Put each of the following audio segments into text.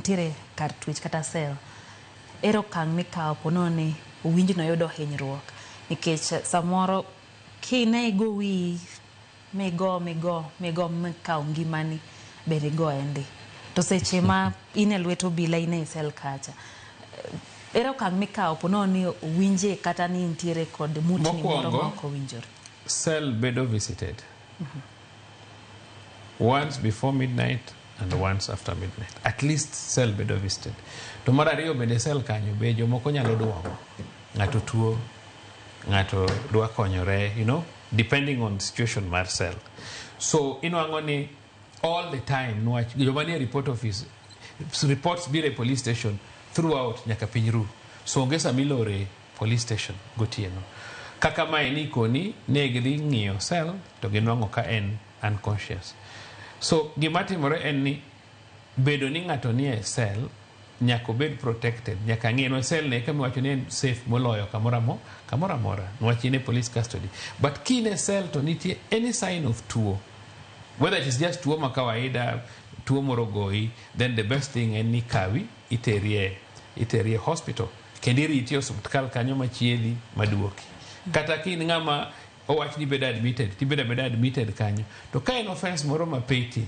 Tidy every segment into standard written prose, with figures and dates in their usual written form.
Untiere kar twech kata cell. Ere okang' mikawo ponono ni owinj ni oyudo hinyruok? Nikech samoro kine igo wiyi migo migo migo mikaw ngimani ber igoye ndi. To seche ma in e lwet obila in ei cell kacha. Ere okang' mikawo ponono ni owinje kata ni intiere kod mutni moro ma Mokwongo, ok owinjore? Cell bedo visited once before midnight and once after midnight. At least cell bedo visited. To mar ariyo, bende cell kanyo be jomoko nyalo duogo. Ng'ato tuo, ng'ato dwa konyore, depending on situation mar cell. So inwang'o ni all the time nwach joma nie report office, reports biro e police station throughout nyaka piny ru. So onge sama ilore police station gotieno. Kaka mae ni koni ne gidhi ng'iyo cell to ginwang'o ka en unconscious. So gima timore en ni bedo ni ng'ato nie cell nyaka obed protected, nyaka ng'iye no cell ne kama iwacho ni en safe moloyo kamoro amora niwach in e police custody. But kin e cell to nitie any sign of tuo, whether it is just tuo ma kawaida, tuo moro goyi, then the best thing en ni kawi iterie hospital kendo iriti e osiptal kanyo machiedhi maduoki. Kata ka in ng'ama owach ni bedo admitted, tibedo abeda admitted kanyo. To ka en offense moro ma petty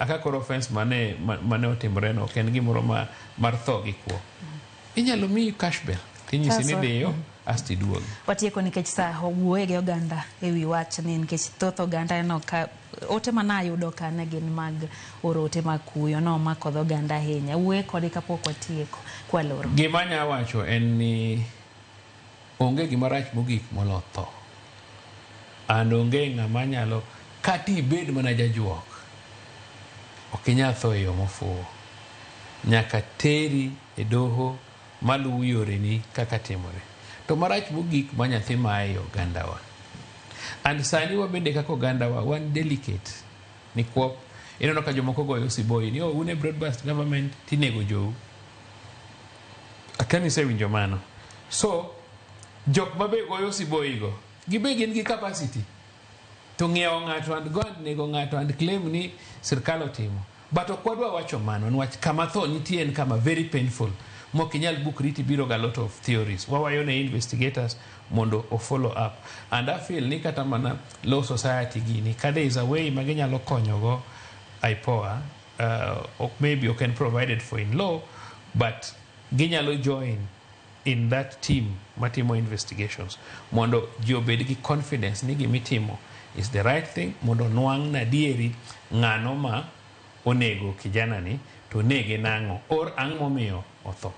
aka koro offense mane otimore no ok en gimoro ma mar tho gi kuo, inyalo miyi cash bail tinyisi ni Sasa. Dhiyo asto iduogi. Watieko nikech sa. Wuoye gi oganda e wi wachni, nikech thoth oganda neno ka ote manayudo ka ne gin mag oro ote mag kuyo nomako dho oganda ahinya. Wuoye kodgi kapok watieko kwaloro. Gima anya wacho en ni onge gima rach mogik molo tho, and onge ng'ama nyalo, kata ibed mana jajuok, ok inyal tho e yo mofuwo. Nyaka teri e doho maluwo yoreni kaka timore. To marach mogik ma nyathi mae e ogandawa, and sani wabende kaka ogandawa wan delicate nikwop ineno ka jomoko goyo siboi ni, "Oh, un e broad based government tinego jou." Akia ni isewinjo mano. So jok mabe goyo siboi go gibe gin gi capacity to ng'iewo ng'ato and go and nego ng'ato and claim ni sirkal otimo. But ok wadwa wacho mano niwach kama tho nitie en kama very painful mok inyal bukri tibiro ga lot of theories. Wawayo ne investigators mondo o follow up, and I feel ni kata mana law society gini ka there is a way ma ginyalo konyogo IPOA, maybe ok en provided for in law, but ginyalo join in that team matimo investigations mondo ji obed gi confidence ni gimitimo is the right thing, mondo nwang' nadieri ng'ano ma onego kijana ni to nege nang'o or ang' momiyo otho.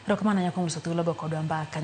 Erokamano kuom loso thuolo go kodwa mbaka.